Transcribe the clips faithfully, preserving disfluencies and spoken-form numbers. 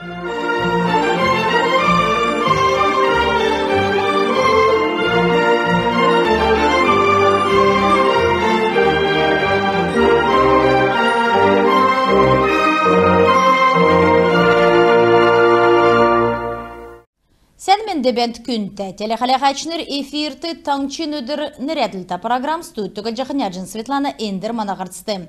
Сән менд бәәнт, күндтә телехәләһәчнр! Эфирт «Таңһчин өдр» нерәдлтә программ. Студьд Түгәлҗәхнә Җин Светлана. Эндр мана һарцд.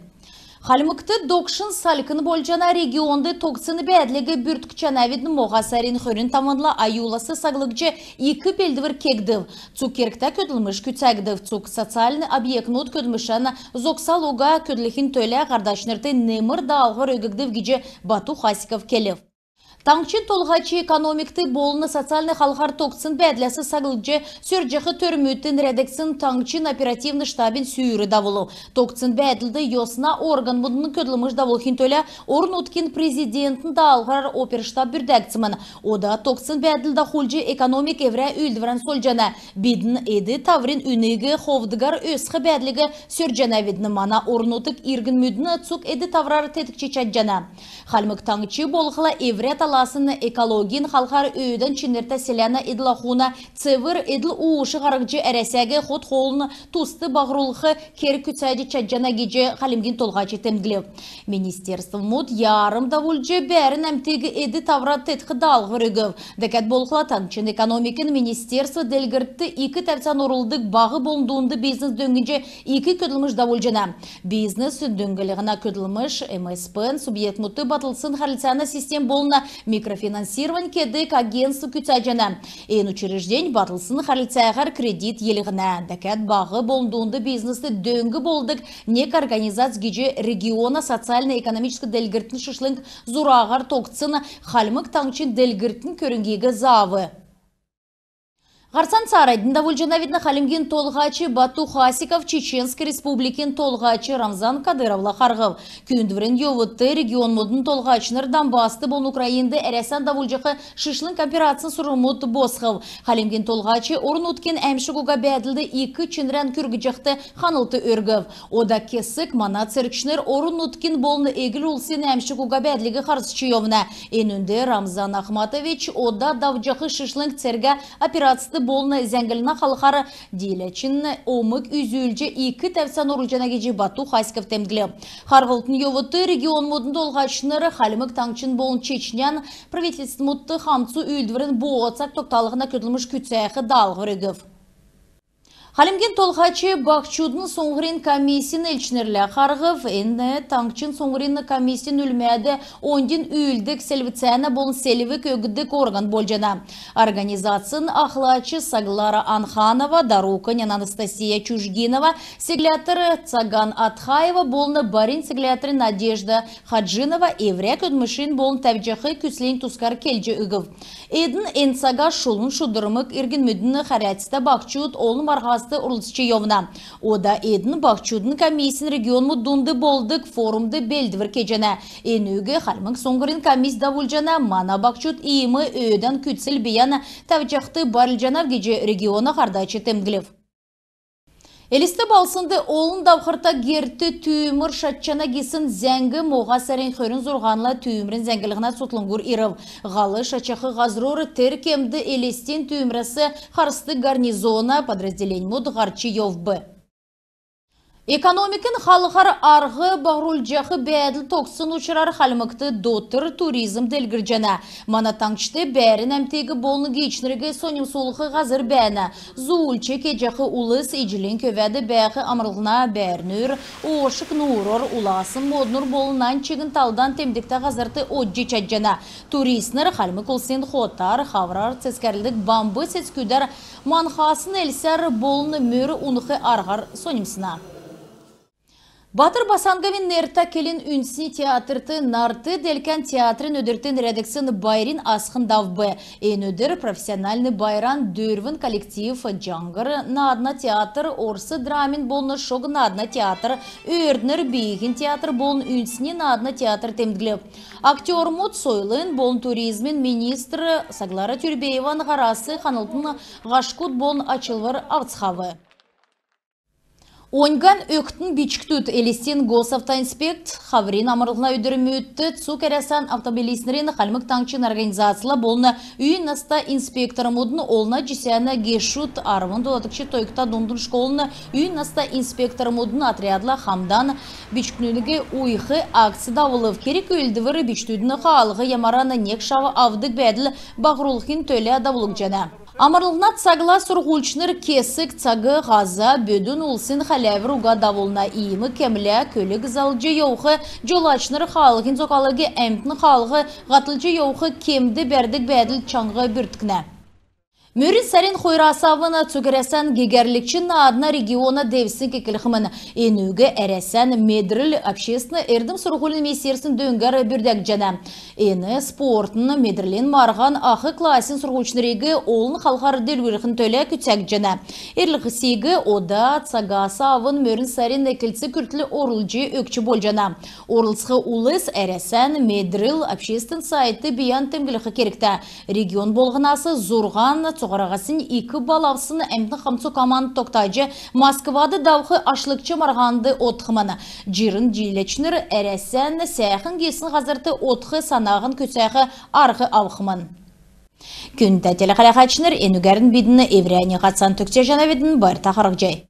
Хальмгт догшн салькн болҗана. Регионд тогтсн бәәдлиг бүрткҗәнәвидн. Моһа сарин хөрн тавнла аюлас саглгдҗ ик белдвр кегдв. Цуг кергтә көдлмш күцәгдв. Цуг социальн объектмуд көдлмшән зогсал уга көдлхин төлә һардачнрт немр даалһвр өггдв гиҗ Бату Хасиков келв. Таңһчин Толһач экономикт болн социальн халхар тогтсн бәәдләс саглгдҗ сөрҗәх төрмүдт нерәдгдсн таңһчин оперативн штабин сүүр давулв. Тогтсн бәәдлд йосна органмудын көдлмш давулхин төлә орн-нутгин Президентин даалһврар оперштаб бүрдәгдсмн. Ода тогтсн бәәдл дахулҗ экономик эврә үүлдврән сольҗана. Бидн эд-таврин үнг ховдгар өсх бәәдлиг сөрҗәнәвидн. Мана орн-нутг иргнмүднь цуг эд-таврар теткҗ чадҗана. Хальмг Таңһч болхла эврә таласн экологин халхар өөдән чинртә селәнә эдл-ахуна цевр эдл-ууш һарһҗ, Әрәсәг хот-хоолын туст баһрулх керг күцәҗ чадҗана гиҗ Хальмгин Толһач темдглв. Министерствмуд ярмг давулҗ, бәәрн әмтиг эд-таврар теткх даалһвр өгв. Дәкәд болхла, таңһчин экономикин министерств делгрлтд ик тәвцән орулдг баһ болн дунд бизнес дөңнҗ ик көдлмш давулҗана. Бизнес дөңнлһнә көдлмш МСП-н субъектмудт батлсн хәрлцәнә систем болн микрофинансировань кедг агентств күцәҗәнә. Эн учреждень батлсн хәрлцәһәр кредит йилһнә. Дәкәд баһ болн дунд бизнест дөң болдг нег организац гиҗ региона социальн-экономическ делгрлтин шишлң зураһар тогтсн Хальмг Таңһчин делгрлтин көрңгиг заав. Һарцан цааранднь давулҗанавидн. Хальмгин Толһач Бату Хасиков Чеченск Республикин Толһач Рамзан Кадыровла харһв. Күүндврин йовудт регионмудын толһачнр Донбасст болн Украинд Әрәсән давулҗах шишлң операцин сурврмуд босхв. Хальмгин Толһач орн-нутгин әәмшг уга бәәдлд ик чинрән күргҗәхд ханлт өргв. Ода кесг мана цергчнр орн-нутгин болн эгл улсин әәмшг уга бәәдлиг харсҗ йовна. Энүнд Рамзан Ахматович ода давҗах шишлң цергә операцд болн зәңгллһнә халхар дииләчин омг үзүлҗ, ик тәвцән орулҗана гиҗ Бату Хасиков темдглв. Харһлтын йовудт регионмудын толһачнр Хальмг Таңһчин болн Чечнян правительствмудт хамцу үүлдврин бооцаг тогталһна көдлмш күцәх даалһвр өгв. Хальмгин Толһач баһчудын суңһврин комиссин элчнрлә харһв. Эн таңһчин суңһврин комиссин үлмәд оньдин үүлддг селвцәнә болн селвг өгдг орган болҗана. Организацин ахлач Саглара Анханова, дарукнь Анастасия Чужгинова, сегләтр Цаган Атхаева болн барин сегләтр Надежда Хаджинова эврә көдлмшин болн тәвҗәх күслин тускар келҗ өгв. Эдн эн цага шулун шудрмг иргнмүдин, хәрәцтә баһчуд олн марһаст орлцҗ йовна. Ода эдн баһчудын комиссин регионмуд дунд болдг форумд белдвр кеҗәнә. Энүг Хальмг суңһврин комисс давулҗана. Мана баһчуд иим өөдән күцл бийән тәвҗәхд байрлҗанав гиҗ региона һардач темдглв. Элст балһснд олн давхрта герт түүмр шатҗана гисн зәңг моһа сарин хөрн зурһанла түүмрин зәңглһнә цутхлңгур ирв. Һал шатҗах һазрур тер кемд Элстин түүмрәс харсдг гарнизона подразделеньмүд һарч йовв. Экономикин халхар арһ баһрулҗах бәәдл тогтсн учрар Хальмгт дотр туризм делгрҗәнә. Мана таңһчд бәәрн әмтиг болн гиичнриг соньмсулх һазр бәәнә. Зуульч кеҗәх улс Иҗлин көвәд бәәх амрлһна бәәрнүр, оошк нуурур, улаасн моднур болн нань чигн талдан темдгтә һазрт одҗ чадҗана. Туристнр хальмг улсин хотар, хаврар цецгәрлдг бамб цецгүдәр, манхасн элсәр болн мөр унх арһар соньмсна. Баатр Басанговин нертә келн-үндсни театрт нарт делкән театрин өдрт нерәдгдсн байрин асхн давв. Эн өдр профессиональн байран дөрвн коллектив: «Җаңһр» наадна театр, орс драмин болн шог наадна театр, «Өөрднр» бииһин театр болн үндсни наадна театр темдглв. Актермуд сойлын болн туризмин министр Саглара Тюрбееван һарас ханлтын һашкуд болн ачлвр авцхав. Оньган өгтн бичкдүд. Элстин госавтоинспект хаврин амрлһна өдрмүдт цуг Әрәсән автомобилистнрин Хальмг Таңһчин организацла болн үйн наста инспектормудын олна җисәнә гешүд арвн доладгч тойгта дундын школын үйн наста инспектормудын отрядла хамдан бичкдүдиг уйх акц давулв. Керг-үүлдвр бичкдүдин хаалһ ямаран нег шав авдг бәәдл баһрулхин төлә давулгдҗана. Амрлһна цагла сурһульчнр кесг цаг һаза бөдүн улсин хәләвр уга давулна. Иим кемлә көлг залҗ йовх җолачнр хаалһин зокалыг әмтн хаалһ һатлҗ йовх кемд бәрдг бәәдл чаңһ бүрткнә. Мөрн сарин хойрас авн цуг Әрәсән гегәрлгч наадна региона девсң эклхмн. Энүг Әрәсән медрл обществин эрдм-сурһулин министерствин дөңгәр бүрдәгдҗәнә. Эн спортын медрлин марһан ах классин сурһульчнриг олн халхар делгрүлхин төлә күцәгдҗәнә. Эрлһсиг ода цагас авн мөрн сарин эклц күртл орулҗ өгч болҗана. Орлцх улс Әрәсән медрл обществин сайтд бийән темдглх кергтә. Регион болһнас зурһан цуһараһаснь ик бал авсн әмтн хамцу команд тогтаҗ Москвад давх ашлгч марһанд одхмн. Җирн дииләчнр Әрәсән сәәхн гисн һазрт одх санаһан күцәх арһ авхмн. Күндтә телехәләһәчнр, энүгәрн бидн эврәннь һарцан төгсәҗәнәвидн. Байрта харһцхай.